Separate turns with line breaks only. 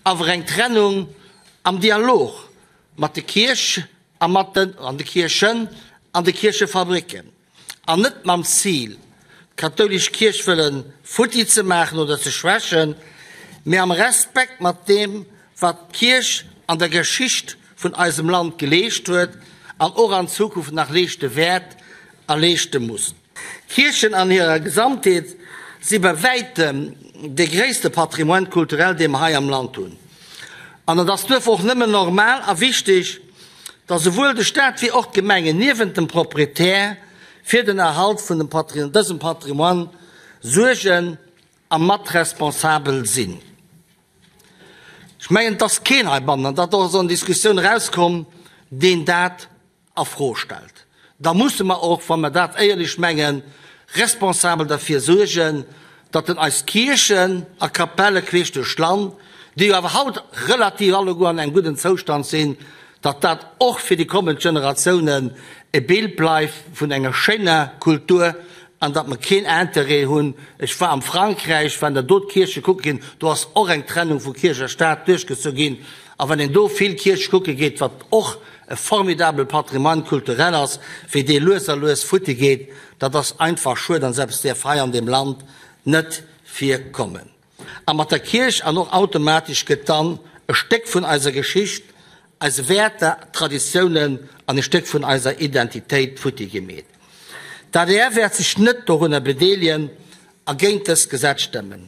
Awer eng Trennung am Dialog mat de Kierch a mat den an de Kierchen an de Kierchefabricken, an net mam Zil, d'kathoulesch Kierch wëlle futti ze maachen oder ze schwächen, mee am Respekt mat deem, wat d'Kierch an der Geschicht vun eisem Land geleescht huet an och an Zukunft nach leeschte wäert a leeschte muss. D'Kierchen an hirer Gesamtheet si bei wäitem dee gréisste Patrimoine culturel, dee mer hei am Land hunn. An et ass duerfir och nëmmen normal a wichteg, datt esouwuel de Stat wéi och d'Gemengen niewent dem Proprietär fir den Erhalt vun dësem Patrimoine suergen a mat responsabel sinn. Ech mengen, et ass keen heibannen, an dat ass och an der Diskussioun erauskomm, deen dat a Fro stellt. Da musse mer och, wa mer dat éierlech mengen, responsabel derfir suergen, datt en eis Kierchen a Kapelle queesch duerch d'Land, déi jo awer haut relativ alleguer an engem gudden Zoustand sinn, datt dat och fir déi kommend Generatiounen e Bild bleift vun enger schéiner Kultur an datt mer keen Interêt hunn, ech war am Frankräich, wann Der do d'Kierche kucke ginn, do ass och eng Trennung vu Kierch a Staat duerchgezu ginn, a wann een do vill Kierche kucke geet, wat och e formidabele Patrimoine culturel ass, wéi dee lues a lues futti geet, dat ass einfach schued an esou eppes däerf hei an deem Land net virkommen. A mat der Kierch an och automatesch gëtt dann e Stéck vun eiser Geschicht, eise Wäerter, Traditiounen an e Stéck vun eiser Identitéit futti gemeet. D'adr wäert sech net dorunner bedeelien a géint dëst Gesetz stëmmen.